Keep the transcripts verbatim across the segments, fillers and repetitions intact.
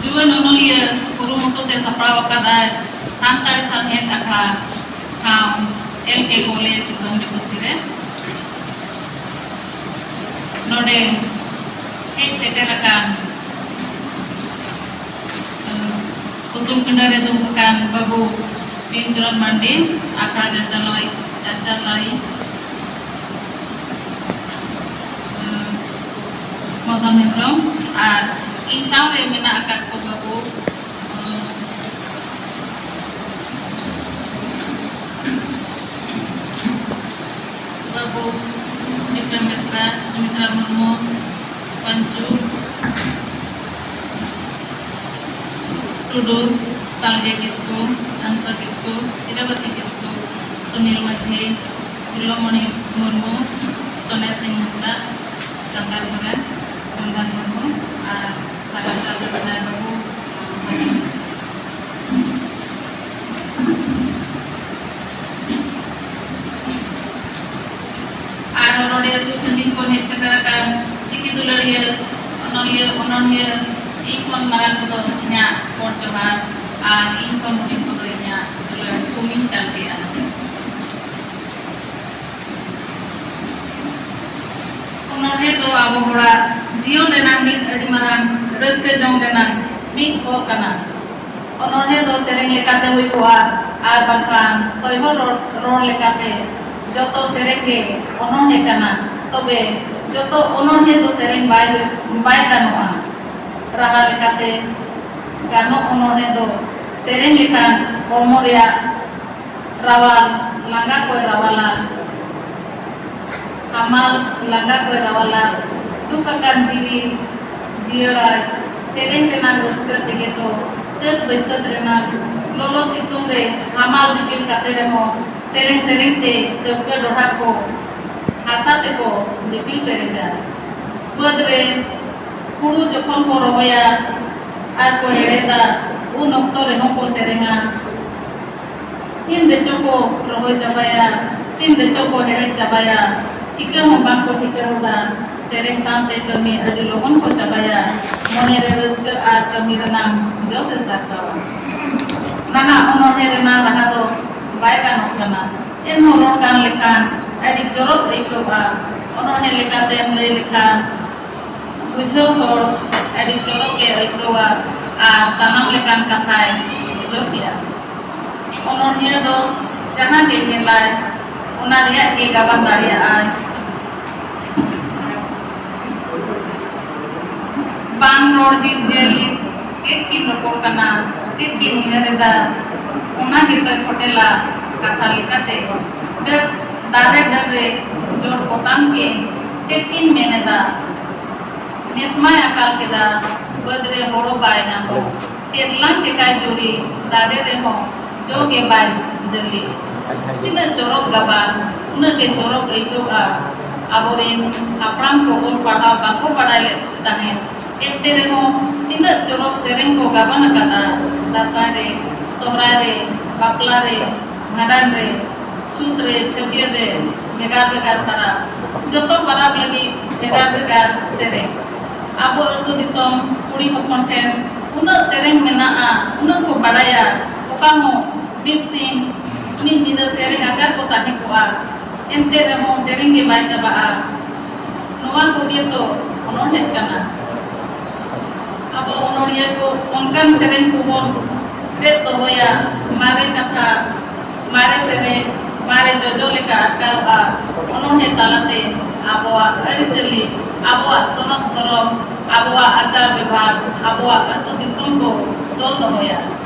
ᱡᱩᱣᱟᱹᱱ ᱚᱱᱚᱞᱤᱭᱟᱹ ᱠᱩᱨᱩᱢᱩᱴᱩ ᱛᱮ ᱥᱟᱯᱲᱟᱣ ᱟᱠᱟᱫᱟᱭ ᱥᱟᱱᱛᱟᱲᱤ ᱥᱟᱶᱦᱮᱫ ᱟᱠᱷᱲᱟ, ᱴᱷᱟᱶ ᱮᱞ ᱠᱮ ᱠᱚᱞᱮᱡᱽ ᱰᱩᱝᱨᱤᱯᱚᱥᱤ ᱨᱮ᱾ ᱱᱚᱰᱮ ᱦᱮᱡ ᱥᱮᱴᱮᱨ ᱟᱠᱟᱱ, ᱩᱥᱩᱞ ᱯᱤᱸᱰᱟᱹ ᱨᱮ ᱫᱩᱲᱩᱵ ᱟᱠᱟᱱ ᱵᱟᱹᱵᱩ ᱵᱤᱱ ᱪᱚᱨᱚᱱ ᱢᱟᱱᱰᱤ, ᱟᱠᱷᱲᱟ ᱪᱟᱪᱟᱞᱟᱣᱤᱡ, ᱪᱟᱪᱟᱞᱟᱣᱤᱡ, ᱢᱚᱫᱚᱱ ᱦᱮᱢᱵᱨᱚᱢ, ᱟᱨ ᱤᱧ ᱥᱟᱶᱨᱮ ᱢᱮᱱᱟᱜ ᱟᱠᱟᱫ ᱠᱚ ᱵᱟᱹᱵᱩ, ᱵᱟᱹᱵᱩ ᱵᱤᱠᱨᱚᱢ ᱵᱮᱥᱨᱟ, ᱥᱩᱢᱤᱛᱨᱟ ᱢᱩᱨᱢᱩ, ᱯᱟᱧᱪᱩ ᱴᱩᱰᱩ, ᱥᱟᱞᱜᱮ ᱠᱤᱥᱠᱩ, ᱟᱱᱯᱟ ᱠᱤᱥᱠᱩ, ᱦᱤᱨᱟᱵᱚᱛᱤ ᱠᱤᱥᱠᱩ, ᱥᱩᱱᱤᱞ ᱢᱟᱹᱡᱷᱤ, ᱯᱷᱩᱞᱚᱢᱚᱬᱤ ᱢᱩᱨᱢᱩ, ᱥᱳᱱᱮ ᱥᱤᱝ ᱦᱟᱸᱥᱫᱟ, ᱪᱟᱸᱫᱟ ᱥᱚᱨᱮᱱ, ᱢᱚᱱᱫᱟᱱ ᱢᱩᱨᱢᱩ ᱟᱨ ᱥᱟᱜᱟᱲ ᱪᱟᱸᱫᱟ ᱵᱟᱵᱩ, ᱟᱨᱦᱚᱸ ᱱᱚᱰᱮ ᱥᱩᱨ ᱥᱟᱺᱜᱤᱧ ᱠᱷᱚᱱ ᱦᱮᱡ ᱥᱮᱴᱮᱨ ᱟᱠᱟᱱ ᱪᱤᱠᱤ ᱫᱩᱞᱟᱹᱲᱤᱭᱟᱹ, ᱚᱱᱚᱞᱤᱭᱟᱹ, ᱚᱱᱚᱞᱤᱭᱟᱹ, ᱤᱧ ᱠᱷᱚᱱ ᱢᱟᱨᱟᱝ ᱠᱚᱫᱚ ᱤᱧᱟᱹᱜ ᱜᱚᱰ ᱡᱚᱦᱟᱨ ᱟᱨ ᱤᱧ ᱠᱷᱚᱱ ᱦᱩᱰᱤᱧ ᱠᱚᱫᱚ ᱤᱧᱟᱹᱜ ᱫᱩᱞᱟᱹᱲ ᱛᱷᱩᱢᱤᱧ ᱪᱟᱞ ᱠᱮᱜᱼᱟ᱾ ᱚᱱᱚᱬᱦᱮ ᱫᱚ ᱟᱵᱚ ᱦᱚᱲᱟᱜ ᱡᱤᱭᱚᱱ ᱨᱮᱱᱟᱜ ᱢᱤᱫ ᱟᱹᱰᱤ ᱢᱟᱨᱟᱝ ᱨᱟᱹᱥᱠᱟᱹ ᱡᱚᱝ ᱨᱮᱱᱟᱜ ᱢᱤᱫ ᱦᱚᱨ ᱠᱟᱱᱟ᱾ ᱚᱱᱚᱬᱦᱮ ᱫᱚ ᱥᱮᱨᱮᱧ ᱞᱮᱠᱟᱛᱮ ᱦᱩᱭ ᱠᱚᱜᱼᱟ ᱟᱨ ᱵᱟᱝᱠᱷᱟᱱ ᱛᱚᱭᱦᱚ ᱨᱚᱲ, ᱨᱚᱲ ᱞᱮᱠᱟᱛᱮ᱾ ᱡᱚᱛᱚ ᱥᱮᱨᱮᱧ ᱜᱮ ᱚᱱᱚᱬᱦᱮ ᱠᱟᱱᱟ, ᱛᱚᱵᱮ ᱡᱚᱛᱚ ᱚᱱᱚᱬᱦᱮ ᱫᱚ ᱥᱮᱨᱮᱧ ᱵᱟᱭ, ᱵᱟᱭ ᱜᱟᱱᱚᱜᱼᱟ᱾ ᱨᱟᱦᱟ ᱞᱮᱠᱟᱛᱮ ᱜᱟᱱᱚᱜ ᱚᱱᱚᱬᱦᱮ ᱫᱚ ᱥᱮᱨᱮᱧ ᱞᱮᱠᱷᱟᱱ ᱦᱚᱲᱢᱚ ᱨᱮᱭᱟᱜ ᱨᱟᱣᱟᱞ, ᱞᱟᱸᱜᱟ ᱠᱚᱭ ᱨᱟᱣᱟᱞᱟ᱾ ᱦᱟᱢᱟᱞ, ᱞᱟᱸᱜᱟ ᱠᱚᱭ ᱨᱟᱣᱟᱞᱟ᱾ ᱫᱩᱠ ᱟᱠᱟᱱ ᱡᱤᱣᱤ ᱡᱤᱭᱟᱹᱲᱟᱭ᱾ ᱥᱮᱨᱮᱧ ᱨᱮᱱᱟᱜ ᱨᱟᱹᱥᱠᱟᱹ ᱛᱮᱜᱮ ᱛᱚ ᱪᱟᱹᱛ ᱵᱟᱹᱭᱥᱟᱹᱠᱷ ᱨᱮᱱᱟᱜ ᱞᱚᱞᱚ ᱥᱤᱛᱩᱝ ᱨᱮ ᱦᱟᱢᱟᱞ ᱫᱤᱯᱤᱞ ᱠᱟᱛᱮ ᱨᱮᱦᱚᱸ ᱥᱮᱨᱮᱧ ᱥᱮᱨᱮᱧ ᱛᱮ ᱪᱟᱹᱣᱠᱟᱹ ᱰᱚᱰᱷᱟ ᱠᱚ ᱦᱟᱥᱟ ᱛᱮᱠᱚ ᱫᱤᱯᱤᱞ ᱯᱮᱨᱮᱡᱟ᱾ ᱵᱟᱹᱫᱽ ᱨᱮ ᱦᱩᱲᱩ ᱡᱚᱠᱷᱚᱱ ᱠᱚ ᱨᱚᱦᱚᱭᱟ ᱟᱨ ᱠᱚ ᱦᱮᱲᱦᱮᱫᱟ, ᱩᱱ ᱚᱠᱛᱚ ᱨᱮᱦᱚᱸ ᱠᱚ ᱥᱮᱨᱮᱧᱟ᱾ ᱛᱤᱱ ᱨᱮᱪᱚ ᱠᱚ ᱨᱚᱦᱚᱭ ᱪᱟᱵᱟᱭᱟ, ᱛᱤᱱ ᱨᱮᱪᱚ ᱠᱚ ᱦᱮᱲᱦᱮᱫ ᱪᱟᱵᱟᱭᱟ, ᱴᱷᱤᱠᱟᱹ ᱦᱚᱸ ᱵᱟᱝ ᱠᱚ ᱴᱷᱤᱠᱟᱹ ᱦᱚᱫᱟ᱾ ᱥᱮᱨᱮᱧ ᱥᱟᱶᱛᱮ ᱠᱟᱹᱢᱤ ᱟᱹᱰᱤ ᱞᱚᱜᱚᱱ ᱠᱚ ᱪᱟᱵᱟᱭᱟ᱾ ᱢᱚᱱᱮ ᱨᱮ ᱨᱟᱹᱥᱠᱟᱹ ᱟᱨ ᱠᱟᱹᱢᱤ ᱨᱮᱱᱟᱜ ᱡᱚᱥ ᱮ ᱥᱟᱨᱥᱟᱣᱟ᱾ ᱱᱟᱦᱟᱜ ᱚᱱᱚᱬᱦᱮ ᱨᱮᱱᱟᱜ ᱨᱟᱦᱟ ᱫᱚ ᱵᱟᱭ ᱜᱟᱱᱚᱜ ᱠᱟᱱᱟ, ᱮᱱᱦᱚᱸ ᱨᱚᱲ ᱜᱟᱱ ᱞᱮᱠᱷᱟᱱ ᱟᱹᱰᱤ ᱪᱚᱨᱚᱠ ᱟᱹᱭᱠᱟᱹᱣᱜᱼᱟ᱾ ᱚᱱᱚᱬᱦᱮ ᱞᱮᱠᱟᱛᱮᱢ ᱞᱟᱹᱭ ᱞᱮᱠᱷᱟᱱ ᱵᱩᱡᱷᱟᱹᱣ ᱦᱚᱲ ᱟᱹᱰᱤ ᱪᱚᱨᱚᱠ ᱮ ᱟᱹᱭᱠᱟᱹᱣᱟ ᱟᱨ ᱥᱟᱱᱟᱢ ᱞᱮᱠᱟᱱ ᱠᱟᱛᱷᱟᱭ ᱵᱩᱡᱷᱟᱹᱣ ᱠᱮᱜᱼᱟ᱾ ᱚᱱᱚᱬᱦᱤᱭᱟᱹ ᱫᱚ ᱡᱟᱦᱟᱸ ᱜᱮ ᱧᱮᱞᱟᱭ, ᱚᱱᱟ ᱨᱮᱭᱟᱜ ᱜᱮ ᱜᱟᱵᱟᱱ ᱫᱟᱲᱮᱭᱟᱜᱼᱟᱭ᱾ ᱵᱟᱝ ᱨᱚᱲ ᱡᱤᱵᱽ ᱡᱤᱭᱟᱹᱞᱤ ᱪᱮᱫ ᱠᱤᱱ ᱨᱚᱯᱚᱲ ᱠᱟᱱᱟ, ᱪᱮᱫ ᱠᱤᱱ ᱩᱭᱦᱟᱹᱨ ᱮᱫᱟ, ᱚᱱᱟ ᱜᱮᱛᱚᱭ ᱯᱷᱚᱴᱮᱞᱟ᱾ ᱠᱟᱛᱷᱟ ᱞᱮᱠᱟᱛᱮ, ᱰᱟᱹᱨ, ᱫᱟᱨᱮ ᱰᱟᱹᱨ ᱨᱮ ᱡᱚᱲ ᱯᱚᱛᱟᱢ ᱠᱤᱱ ᱪᱮᱫ ᱠᱤᱱ ᱢᱮᱱ ᱮᱫᱟ? ᱱᱮᱥᱢᱟᱭ ᱟᱠᱟᱞ ᱠᱮᱫᱟ, ᱵᱟᱹᱫᱽ ᱨᱮ ᱦᱳᱲᱳ ᱵᱟᱭ ᱧᱟᱢᱚᱜ᱾ ᱪᱮᱫ ᱞᱟᱝ ᱪᱮᱠᱟᱭ ᱡᱩᱨᱤ, ᱫᱟᱨᱮ ᱨᱮᱦᱚᱸ ᱡᱚ ᱜᱮ ᱵᱟᱭ ᱡᱟᱹᱞᱤ᱾ ᱛᱤᱱᱟᱹᱜ ᱪᱚᱨᱚᱠ ᱜᱟᱵᱟᱱ, ᱩᱱᱟᱹᱜ ᱜᱮ ᱪᱚᱨᱚᱠ ᱟᱹᱭᱠᱟᱹᱣᱜᱼᱟ᱾ ᱟᱵᱚᱨᱮᱱ ᱦᱟᱯᱲᱟᱢ ᱠᱚ ᱚᱞ ᱯᱟᱲᱦᱟᱣ ᱵᱟᱠᱚ ᱵᱟᱲᱟᱭ ᱞᱮᱫ ᱛᱟᱦᱮᱸᱫ, ᱮᱱᱛᱮ ᱨᱮᱦᱚᱸ ᱛᱤᱱᱟᱹᱜ ᱪᱚᱨᱚᱠ ᱥᱮᱨᱮᱧ ᱠᱚ ᱜᱟᱵᱟᱱ ᱟᱠᱟᱫᱟ᱾ ᱫᱟᱸᱥᱟᱭ ᱨᱮ, ᱥᱚᱦᱨᱟᱭ ᱨᱮ, ᱵᱟᱯᱞᱟ ᱨᱮ, ᱵᱷᱟᱸᱰᱟᱱ ᱨᱮ, ᱪᱷᱩᱛ ᱨᱮ, ᱪᱷᱟᱹᱴᱭᱟᱹᱨ ᱨᱮ, ᱵᱷᱮᱜᱟᱨ ᱵᱷᱮᱜᱟᱨ ᱯᱟᱨᱟᱵᱽ, ᱡᱚᱛᱚ ᱯᱟᱨᱟᱵᱽ ᱞᱟᱹᱜᱤᱫ ᱵᱷᱮᱜᱟᱨ ᱵᱷᱮᱜᱟᱨ ᱥᱮᱨᱮᱧ᱾ ᱟᱵᱚ ᱟᱹᱛᱩ ᱫᱤᱥᱚᱢ ᱠᱩᱲᱤ ᱦᱚᱯᱚᱱ ᱴᱷᱮᱱ ᱩᱱᱟᱹᱜ ᱥᱮᱨᱮᱧ ᱢᱮᱱᱟᱜᱼᱟ, ᱩᱱᱟᱹᱜ ᱠᱚ ᱵᱟᱲᱟᱭᱟ, ᱚᱠᱟ ᱦᱚᱸ ᱢᱤᱫ ᱥᱤᱧ ᱢᱤᱫ ᱧᱤᱫᱟᱹ ᱥᱮᱨᱮᱧ ᱟᱠᱟᱫ ᱠᱚ ᱛᱟᱦᱮᱸ ᱠᱚᱜᱼᱟ, ᱮᱱᱛᱮ ᱨᱮᱦᱚᱸ ᱥᱮᱨᱮᱧ ᱜᱮ ᱵᱟᱭ ᱪᱟᱵᱟᱜᱼᱟ᱾ ᱱᱚᱣᱟ ᱠᱚᱜᱮ ᱛᱚ ᱚᱱᱚᱬᱦᱮ ᱠᱟᱱᱟ᱾ ᱟᱵᱚ ᱚᱱᱚᱬᱦᱤᱭᱟᱹ ᱠᱚ ᱚᱱᱠᱟᱱ ᱥᱮᱨᱮᱧ ᱠᱚᱵᱚᱱ ᱪᱮᱫ ᱫᱚᱦᱚᱭᱟ, ᱢᱟᱨᱮ ᱠᱟᱛᱷᱟ, ᱢᱟᱨᱮ ᱥᱮᱨᱮᱧ, ᱢᱟᱨᱮ ᱡᱚᱡᱚ ᱞᱮᱠᱟ ᱟᱴᱠᱟᱨᱚᱜᱼᱟ᱾ ᱚᱱᱚᱬᱦᱮ ᱛᱟᱞᱟᱛᱮ ᱟᱵᱚᱣᱟᱜ ᱟᱹᱨᱤᱪᱟᱹᱞᱤ, ᱟᱵᱚᱣᱟᱜ ᱥᱚᱱᱚᱛ ᱫᱷᱚᱨᱚᱢ, ᱟᱵᱚᱣᱟᱜ ᱟᱪᱟᱨ ᱵᱮᱵᱷᱟᱨ, ᱟᱵᱚᱣᱟᱜ ᱟᱹᱛᱩ ᱫᱤᱥᱚᱢ ᱵᱚ ᱛᱚᱞ ᱫᱚᱦᱚᱭᱟ᱾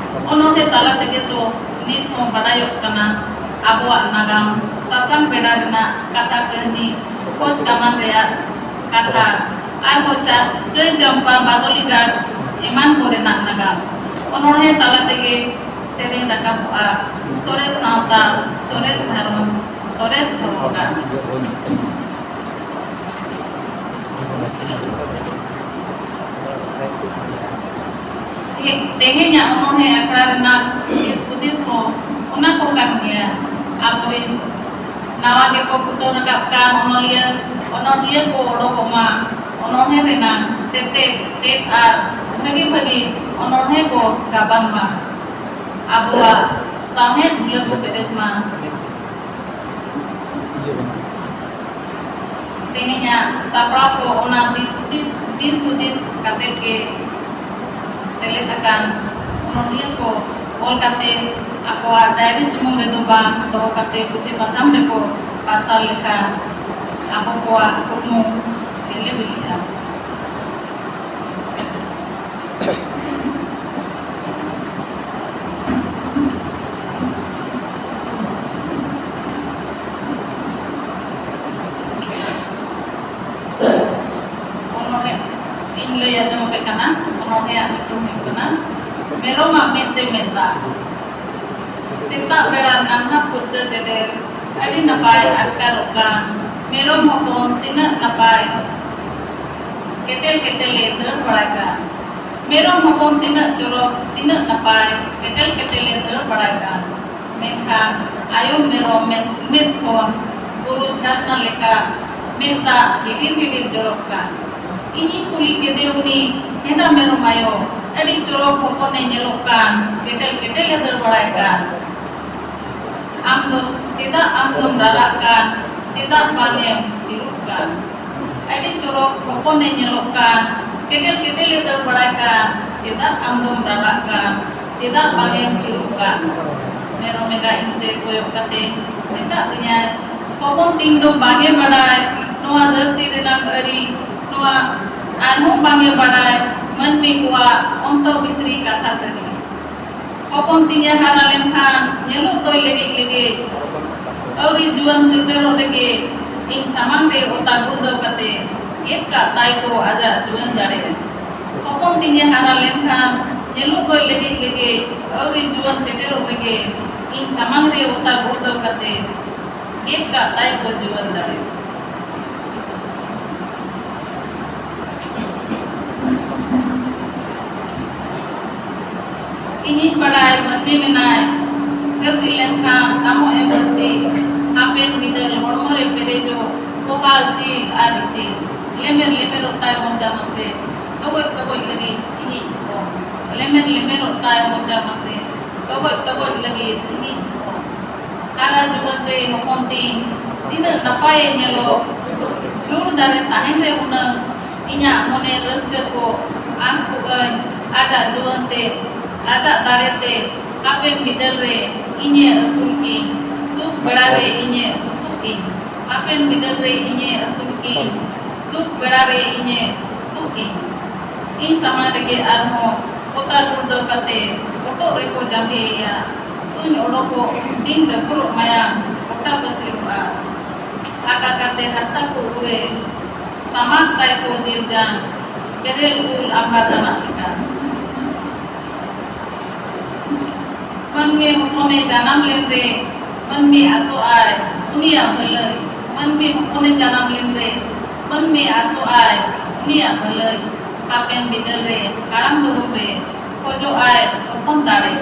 ᱚᱱᱚᱬᱦᱮ ᱛᱟᱞᱟ ᱛᱮᱜᱮ ᱛᱚ ᱱᱤᱛ ᱦᱚᱸ ᱵᱟᱰᱟᱭᱚᱜ ᱠᱟᱱᱟ ᱟᱵᱚᱣᱟᱜ ᱱᱟᱜᱟᱢ, ᱥᱟᱥᱟᱝ ᱵᱮᱰᱟ ᱨᱮᱱᱟᱜ ᱠᱟᱛᱷᱟ ᱠᱟᱹᱦᱱᱤ, ᱠᱷᱚᱡᱽ ᱠᱟᱢᱟᱱ ᱨᱮᱭᱟᱜ ᱠᱟᱛᱷᱟ, ᱟᱨᱦᱚᱸ ᱪᱟ-, ᱪᱟᱹᱭ ᱪᱟᱢᱯᱟ, ᱵᱟᱫᱚᱞᱤᱜᱟᱲ ᱮᱢᱟᱱ ᱠᱚᱨᱮᱱᱟᱜ ᱱᱟᱜᱟᱢ᱾ ᱚᱱᱚᱬᱦᱮ ᱛᱟᱞᱟ ᱛᱮᱜᱮ ᱥᱮᱨᱮᱧ ᱨᱟᱠᱟᱵᱚᱜᱼᱟ ᱥᱚᱨᱮᱥ ᱥᱟᱶᱛᱟ, ᱥᱚᱨᱮᱥ ᱜᱷᱟᱨᱚᱸᱡᱽ, ᱥᱚᱨᱮᱥ ᱫᱷᱚᱨᱚᱢ ᱜᱟᱲ᱾ ᱛᱮᱦᱮ-, ᱛᱮᱦᱮᱧᱟᱜ ᱚᱱᱚᱬᱦᱮ ᱟᱠᱷᱲᱟ ᱨᱮᱱᱟᱜ ᱫᱤᱥ ᱦᱩᱫᱤᱥ ᱦᱚᱸ ᱚᱱᱟ ᱠᱚ ᱠᱟᱱ ᱜᱮᱭᱟ᱾ ᱟᱵᱚᱨᱮᱱ ᱱᱟᱣᱟ ᱜᱮᱠᱚ ᱯᱷᱩᱴᱟᱹᱣ ᱨᱟᱠᱟᱵ ᱠᱟᱱ ᱚᱱᱚᱞᱤᱭᱟᱹ, ᱚᱱᱚᱞᱤᱭᱟᱹ ᱠᱚ ᱚᱰᱚᱠᱚᱜ ᱢᱟ, ᱚᱱᱚᱬᱦᱮ ᱨᱮᱱᱟᱜ ᱛᱮᱛᱮᱫ ᱛᱮᱫ ᱟᱨ ᱵᱷᱟᱹᱜᱤ ᱵᱷᱟᱹᱜᱤ ᱚᱱᱚᱬᱦᱮ ᱠᱚ ᱜᱟᱵᱟᱱ ᱢᱟ, ᱟᱵᱚᱣᱟᱜ ᱥᱟᱶᱦᱮᱫ ᱰᱷᱩᱞᱟᱹ ᱠᱚ ᱯᱮᱨᱮᱡ ᱢᱟ᱾ ᱛᱮᱦᱮᱧᱟᱜ ᱥᱟᱯᱲᱟᱣ ᱠᱚ ᱚᱱᱟ ᱫᱤᱥ ᱦᱩᱫᱤᱥ, ᱫᱤᱥ ᱦᱩᱫᱤᱥ ᱠᱟᱛᱮ ᱜᱮ ᱥᱮᱞᱮᱫ ᱟᱠᱟᱱ ᱚᱱᱚᱞᱤᱭᱟᱹ ᱠᱚ ᱚᱞ ᱠᱟᱛᱮ ᱟᱠᱚᱣᱟᱜ ᱰᱟᱭᱨᱤ ᱥᱩᱢᱩᱝ ᱨᱮᱫᱚ ᱵᱟᱝ ᱫᱚᱦᱚ ᱠᱟᱛᱮ ᱯᱩᱛᱷᱤ ᱯᱟᱛᱷᱟᱢ ᱨᱮᱠᱚ ᱯᱟᱨᱥᱟᱞ ᱞᱮᱠᱷᱟᱱ ᱟᱵᱚ ᱠᱚᱣᱟᱜ ᱠᱩᱠᱢᱩ ᱜᱮᱞᱮ ᱵᱤᱞᱤᱜᱼᱟ᱾ ᱚᱱᱚᱬᱦᱮ ᱤᱧ ᱞᱟᱹᱭ ᱟᱸᱡᱚᱢ ᱟᱯᱮ ᱠᱟᱱᱟ᱾ ᱚᱱᱚᱬᱦᱮᱭᱟᱜ ᱧᱩᱛᱩᱢ ᱦᱩᱭᱩᱜ ᱠᱟᱱᱟ ᱢᱮᱨᱚᱢᱟᱜ ᱢᱮᱫ ᱛᱮ ᱢᱮᱫ ᱫᱟᱜ᱾ ᱥᱮᱛᱟᱜ ᱵᱮᱲᱟ ᱱᱟᱱᱦᱟ ᱯᱷᱩᱨᱪᱟᱹ ᱡᱮᱰᱮᱨ, ᱟᱹᱰᱤ ᱱᱟᱯᱟᱭ ᱟᱴᱠᱟᱨᱚᱜ ᱠᱟᱱ᱾ ᱢᱮᱨᱚᱢ ᱦᱚᱯᱚᱱ ᱛᱤᱱᱟᱹᱜ ᱱᱟᱯᱟᱭ ᱠᱮᱴᱮᱞ ᱠᱮᱴᱮᱞᱮ ᱫᱟᱹᱲ ᱵᱟᱲᱟᱭ ᱠᱟᱱ᱾ ᱢᱮᱨᱚᱢ ᱦᱚᱯᱚᱱ ᱛᱤᱱᱟᱹᱜ ᱪᱚᱨᱚᱠ, ᱛᱤᱱᱟᱹᱜ ᱱᱟᱯᱟᱭ ᱠᱮᱴᱮᱞ ᱠᱮᱴᱮᱞᱮ ᱫᱟᱹᱲ ᱵᱟᱲᱟᱭ ᱠᱟᱱ᱾ ᱢᱮᱱᱠᱷᱟᱱ ᱟᱭᱳ ᱢᱮᱨᱚᱢ ᱢᱮᱫ, ᱢᱮᱫ ᱠᱷᱚᱱ ᱵᱩᱨᱩ ᱡᱷᱟᱨᱱᱟ ᱞᱮᱠᱟ ᱢᱮᱫ ᱫᱟᱜ ᱦᱤᱰᱤᱨ ᱦᱤᱰᱤᱨ ᱡᱚᱨᱚᱜ ᱠᱟᱱ᱾ ᱤᱧᱤᱧ ᱠᱩᱞᱤ ᱠᱮᱫᱮ ᱩᱱᱤ ᱦᱮᱸᱫᱟ ᱢᱮᱨᱚᱢ ᱟᱭᱳ, ᱟᱹᱰᱤ ᱪᱚᱨᱚᱠ ᱦᱚᱯᱚᱱᱮ ᱧᱮᱞᱚᱜ ᱠᱟᱱ, ᱠᱮᱴᱮᱞ ᱠᱮᱴᱮᱞᱮ ᱫᱟᱹᱲ ᱵᱟᱲᱟᱭ ᱠᱟᱱ᱾ ᱟᱢ ᱫᱚ ᱪᱮᱫᱟᱜ ᱟᱢ ᱫᱚᱢ ᱨᱟᱨᱟᱜ ᱠᱟᱱ? ᱪᱮᱫᱟᱜ ᱵᱟᱝ ᱮᱢ ᱛᱤᱨᱩᱵ ᱠᱟᱱ? ᱟᱹᱰᱤ ᱪᱚᱨᱚᱠ ᱦᱚᱯᱚᱱᱮ ᱧᱮᱞᱚᱜ ᱠᱟᱱ, ᱠᱮᱴᱮᱞ ᱠᱮᱴᱮᱞᱮ ᱫᱟᱹᱲ ᱵᱟᱲᱟᱭ ᱠᱟᱱ, ᱪᱮᱫᱟᱜ ᱟᱢ ᱫᱚᱢ ᱨᱟᱨᱟᱜ ᱠᱟᱱ? ᱪᱮᱫᱟᱜ ᱵᱟᱝ ᱮᱢ ᱛᱤᱨᱩᱵ ᱠᱟᱱ? ᱢᱮᱨᱚᱢ ᱮᱸᱜᱟ ᱤᱧ ᱥᱮᱫ ᱠᱚᱭᱚᱜ ᱠᱟᱛᱮ ᱢᱮᱛᱟᱫ ᱫᱤᱧᱟᱭ, ᱦᱚᱯᱚᱱ ᱛᱤᱧ ᱫᱚ ᱵᱟᱝ ᱮ ᱵᱟᱲᱟᱭ ᱱᱚᱣᱟ ᱫᱷᱟᱹᱨᱛᱤ ᱨᱮᱱᱟᱜ ᱟᱹᱨᱤ, ᱱᱚᱣᱟ ᱟᱨᱦᱚᱸ ᱵᱟᱝ ᱮ ᱵᱟᱲᱟᱭ ᱢᱟᱹᱱᱢᱤ ᱠᱚᱣᱟᱜ ᱚᱱᱛᱚ ᱵᱷᱤᱛᱨᱤ ᱠᱟᱛᱷᱟ ᱥᱟᱹᱨᱤ᱾ ᱦᱚᱯᱚᱱ ᱛᱤᱧᱮ ᱦᱟᱨᱟ ᱞᱮᱱᱠᱷᱟᱱ ᱧᱮᱞᱚᱜ ᱫᱚᱭ ᱞᱮᱜᱮᱡ ᱞᱮᱜᱮᱡ᱾ ᱟᱹᱣᱨᱤ ᱡᱩᱣᱟᱹᱱ ᱥᱮᱴᱮᱨᱚᱜ ᱨᱮᱜᱮ ᱤᱧ ᱥᱟᱢᱟᱝ ᱨᱮ ᱚᱛᱟ ᱜᱩᱲᱫᱟᱹᱣ ᱠᱟᱛᱮ ᱜᱮᱫ ᱠᱟᱜ ᱛᱟᱭ ᱠᱚ ᱟᱡᱟᱜ ᱡᱩᱣᱟᱹᱱ ᱫᱟᱲᱮ᱾ ᱦᱚᱯᱚᱱ ᱛᱤᱧᱮ ᱦᱟᱨᱟ ᱞᱮᱱᱠᱷᱟᱱ ᱧᱮᱞᱚᱜ ᱫᱚᱭ ᱞᱮᱜᱮᱡ ᱞᱮᱜᱮᱡ᱾ ᱟᱹᱣᱨᱤ ᱡᱩᱣᱟᱹᱱ ᱥᱮᱴᱮᱨᱚᱜ ᱨᱮᱜᱮ ᱤᱧ ᱥᱟᱢᱟᱝ ᱨᱮ ᱚᱛᱟ ᱜᱩᱲᱫᱟᱹᱣ ᱠᱟᱛᱮ ᱜᱮᱫ ᱠᱟᱜ ᱛᱟᱭ ᱠᱚ ᱡᱩᱣᱟᱹᱱ ᱫᱟᱲᱮ᱾ ᱤᱧᱤᱧ ᱵᱟᱲᱟᱭ ᱢᱟᱹᱱᱢᱤ ᱢᱮᱱᱟᱭ, ᱠᱟᱹᱥᱤ ᱞᱮᱱᱠᱷᱟᱱ ᱫᱟᱢᱚᱜ ᱮ ᱵᱟᱹᱲᱛᱤ᱾ ᱦᱟᱯᱮᱱ ᱵᱤᱫᱟᱹᱞ ᱦᱚᱲᱢᱚ ᱨᱮ ᱯᱮᱨᱮᱡᱚᱜ ᱵᱚᱦᱟᱞ ᱡᱤᱞ ᱟᱨ ᱤᱛᱤᱞ᱾ ᱞᱮᱢᱮᱨ ᱞᱮᱢᱮᱨᱚᱜ ᱛᱟᱭ ᱢᱚᱪᱟ ᱢᱟᱥᱮ ᱛᱚᱜᱚᱡ ᱛᱚᱜᱚᱡ ᱞᱟᱹᱜᱤᱫ ᱤᱧᱤᱡ ᱦᱚᱯᱚᱱ᱾ ᱞᱮᱢᱮᱨ ᱞᱮᱢᱮᱨᱚᱜ ᱛᱟᱭ ᱢᱚᱪᱟ ᱢᱟᱥᱮ ᱛᱚᱜᱚᱡ ᱛᱚᱜᱚᱡ ᱞᱟᱹᱜᱤᱫ ᱤᱧᱤᱡ ᱦᱚᱯᱚᱱ᱾ ᱦᱟᱨᱟ ᱡᱩᱣᱟᱹᱱ ᱨᱮ ᱦᱚᱯᱚᱱ ᱛᱤᱧ ᱛᱤᱱᱟᱹᱜ ᱱᱟᱯᱟᱭᱮ ᱧᱮᱞᱚᱜ᱾ ᱡᱷᱩᱲ ᱫᱟᱨᱮ ᱛᱟᱦᱮᱱ ᱨᱮ ᱦᱩᱱᱟᱹᱝ ᱤᱧᱟᱹᱜ ᱢᱚᱱᱮ ᱨᱟᱹᱥᱠᱟᱹ ᱠᱚ ᱟᱸᱥ ᱠᱚᱜᱼᱟᱹᱧ᱾ ᱟᱡᱟᱜ ᱡᱩᱣᱟᱹᱱ ᱛᱮ, ᱟᱡᱟᱜ ᱫᱟᱲᱮ ᱛᱮ ᱦᱟᱯᱮᱱ ᱵᱤᱫᱟᱹᱞ ᱨᱮ ᱤᱧᱮ ᱟᱹᱥᱩᱞ ᱠᱤᱧ᱾ ᱫᱩᱠ ᱵᱮᱲᱟ ᱨᱮ ᱤᱧᱮ ᱥᱩᱛᱩᱜ ᱠᱤᱧ᱾ ᱦᱟᱯᱮᱱ ᱵᱤᱫᱟᱹᱞ ᱨᱮ ᱤᱧᱮ ᱟᱹᱥᱩᱞ ᱠᱤᱧ᱾ ᱫᱩᱠ ᱵᱮᱲᱟ ᱨᱮ ᱤᱧᱮ ᱥᱩᱛᱩᱜ ᱠᱤᱧ᱾ ᱤᱧ ᱥᱟᱢᱟᱝ ᱨᱮᱜᱮ ᱟᱨᱦᱚᱸ ᱯᱚᱛᱟ ᱜᱩᱲᱫᱟᱹᱣ ᱠᱟᱛᱮ ᱦᱚᱴᱚᱜ ᱨᱮᱠᱚ ᱡᱟᱸᱜᱮᱭᱮᱭᱟ᱾ ᱛᱩᱧ ᱚᱰᱚᱠᱚᱜ ᱫᱤᱱ ᱜᱟᱹᱠᱷᱩᱲᱚᱜ ᱢᱟᱭᱟᱢ ᱜᱚᱴᱟ ᱯᱟᱹᱥᱤᱨᱚᱜᱼᱟ᱾ ᱟᱠᱟ ᱠᱟᱛᱮ ᱦᱟᱨᱛᱟ ᱠᱚ ᱩᱨᱮ ᱥᱟᱢᱟᱠ ᱛᱟᱭ ᱠᱚ ᱡᱤᱞ ᱡᱟᱝ ᱵᱮᱨᱮᱞ ᱩᱞ ᱟᱢᱲᱟ ᱛᱟᱱᱟᱜ ᱞᱮᱠᱟ᱾ ᱢᱟᱹᱱᱢᱤ ᱦᱚᱯᱚᱱᱮ ᱡᱟᱱᱟᱢ ᱞᱮᱱ ᱨᱮ ᱢᱟᱹᱱᱢᱤ ᱟᱥᱚᱜᱼᱟᱭ ᱩᱱᱤᱭᱟᱜ ᱵᱷᱟᱹᱞᱟᱹᱭ᱾ ᱢᱟᱹᱱᱢᱤ ᱦᱚᱯᱚᱱᱮ ᱡᱟᱱᱟᱢ ᱞᱮᱱ ᱨᱮ ᱢᱟᱹᱱᱢᱤ ᱟᱥᱚᱜᱼᱟᱭ ᱩᱱᱤᱭᱟᱜ ᱵᱷᱟᱹᱞᱟᱹᱭ᱾ ᱦᱟᱯᱮᱱ ᱵᱤᱫᱟᱹᱞ ᱨᱮ ᱦᱟᱲᱟᱢ ᱫᱩᱲᱩᱵ ᱨᱮ ᱠᱷᱚᱡᱚᱜᱼᱟᱭ ᱦᱚᱯᱚᱱ ᱫᱟᱲᱮ᱾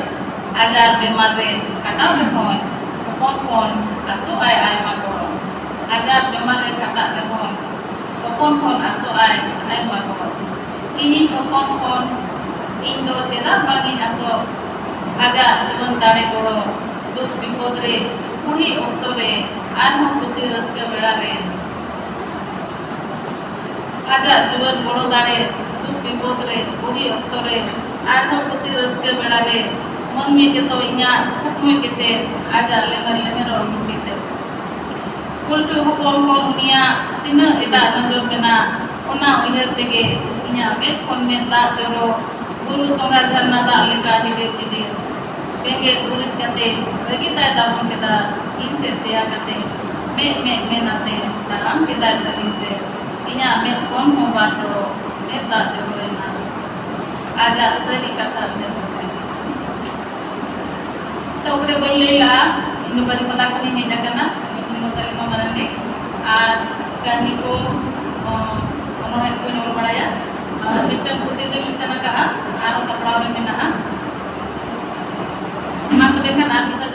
ᱟᱡᱟᱨ ᱵᱮᱢᱟᱨ ᱨᱮ ᱠᱷᱟᱴᱟᱣ ᱨᱮᱦᱚᱸᱭ ᱦᱚᱯᱚᱱ ᱠᱷᱚᱱ ᱟᱥᱚᱜᱼᱟᱭ ᱟᱭᱢᱟ ᱜᱚᱲᱚ᱾ ᱟᱡᱟᱨ ᱵᱮᱢᱟᱨ ᱨᱮ ᱠᱷᱟᱴᱟᱜ ᱨᱮᱦᱚᱸᱭ ᱦᱚᱯᱚᱱ ᱠᱷᱚᱱ ᱟᱥᱚᱜᱼᱟᱭ ᱟᱭᱢᱟ ᱜᱚᱲᱚ᱾ ᱤᱧᱤᱡ ᱦᱚᱯᱚᱱ ᱠᱷᱚᱱ ᱤᱧ ᱫᱚ ᱪᱮᱫᱟᱜ ᱵᱟᱝ ᱤᱧ ᱟᱥᱚᱜ? ᱟᱡᱟᱜ ᱡᱩᱣᱟᱹᱱ ᱫᱟᱲᱮ ᱜᱚᱲᱚ, ᱫᱩᱠ ᱵᱤᱯᱚᱫ ᱨᱮ, ᱵᱩᱲᱦᱤ ᱚᱠᱛᱚ ᱨᱮ, ᱟᱨᱦᱚᱸ ᱠᱩᱥᱤ ᱨᱟᱹᱥᱠᱟᱹ ᱵᱮᱲᱟ ᱨᱮ᱾ ᱟᱡᱟᱜ ᱡᱩᱣᱟᱹᱱ ᱜᱚᱲᱚ ᱫᱟᱲᱮ, ᱫᱩᱠ ᱵᱤᱯᱚᱫ ᱨᱮ, ᱵᱩᱲᱦᱤ ᱚᱠᱛᱚ ᱨᱮ, ᱟᱨᱦᱚᱸ ᱠᱩᱥᱤ ᱨᱟᱹᱥᱠᱟᱹ ᱵᱮᱲᱟ ᱨᱮ, ᱢᱟᱹᱱᱢᱤ ᱜᱮᱛᱚ ᱤᱧᱟᱜ ᱠᱩᱠᱢᱩᱭ ᱠᱮᱪᱮᱫ, ᱟᱡᱟᱜ ᱞᱮᱢᱮᱨ ᱞᱮᱢᱮᱨ ᱨᱚᱲ ᱢᱩᱴᱤ ᱛᱮ᱾ ᱠᱩᱞᱴᱷᱩ ᱦᱚᱯᱚᱱ ᱠᱷᱚᱱ ᱩᱱᱤᱭᱟᱜ ᱛᱤᱱᱟᱹᱜ ᱮᱴᱟᱜ ᱱᱚᱡᱚᱨ ᱢᱮᱱᱟᱜ, ᱚᱱᱟ ᱩᱭᱦᱟᱹᱨ ᱛᱮᱜᱮ ᱤᱧᱟᱜ ᱢᱮᱫ ᱠᱷᱚᱱ ᱢᱮᱫ ᱫᱟᱜ ᱡᱚᱨᱚ, ᱵᱩᱨᱩ ᱥᱚᱸᱜᱷᱟ ᱡᱷᱟᱨᱱᱟ ᱫᱟᱜ ᱞᱮᱠᱟ ᱦᱤᱰᱤᱨ ᱦᱤᱰᱤᱨ᱾ ᱵᱮᱸᱜᱮᱫ ᱜᱩᱨᱤᱡ ᱠᱟᱛᱮ ᱨᱟᱹᱜᱤ ᱛᱟᱭ ᱛᱟᱵᱚᱱ ᱠᱮᱫᱟ, ᱤᱧ ᱥᱮᱫ ᱛᱮᱭᱟ ᱠᱟᱛᱮ, ᱢᱮᱫ ᱢᱮᱫ ᱢᱮᱱ ᱟᱛᱮ ᱛᱟᱲᱟᱢ ᱠᱮᱫᱟᱭ ᱥᱟᱹᱜᱤᱧ ᱥᱮᱫ᱾ ᱤᱧᱟᱜ ᱢᱮᱫ ᱠᱷᱚᱱ ᱦᱚᱸ ᱵᱟᱨ ᱡᱚᱨᱚ ᱢᱮᱫ ᱫᱟᱜ ᱡᱚᱨᱚᱭᱮᱱᱟ᱾ ᱟᱡᱟᱜ ᱥᱟᱹᱨᱤ ᱠᱟᱛᱷᱟ ᱩᱭᱦᱟᱹᱨ ᱠᱟᱛᱮ᱾ ᱛᱚ, ᱚᱸᱰᱮ ᱵᱟᱹᱧ ᱞᱟᱹᱭ ᱞᱟᱜᱼᱟ, ᱤᱧ ᱫᱚ ᱵᱟᱹᱨᱤᱯᱟᱫᱟ ᱠᱷᱚᱱᱤᱧ ᱦᱮᱡ ᱟᱠᱟᱱᱟ, ᱧᱩᱛᱩᱢ ᱫᱚ ᱥᱟᱞᱤᱢᱟ ᱢᱟᱨᱟᱱᱰᱤ᱾ ᱟᱨ ᱠᱟᱹᱦᱱᱤ ᱠᱚ, ᱚ, ᱚᱱᱚᱬᱦᱮ ᱠᱚᱧ ᱚᱞ ᱵᱟᱲᱟᱭᱟ᱾ ᱟᱨ ᱢᱤᱫᱴᱟᱝ ᱯᱩᱛᱷᱤ ᱫᱚᱧ ᱩᱪᱷᱟᱹᱱ ᱟᱠᱟᱫᱼᱟ, ᱟᱨᱦᱚᱸ ᱥᱟᱯᱲᱟᱣ ᱨᱮ ᱢᱮᱱᱟᱜᱼᱟ᱾ ᱢᱟ ᱛᱚᱵᱮ ᱠᱷᱟᱱ ᱟᱨ ᱢᱤᱫ ᱫᱷᱟᱣ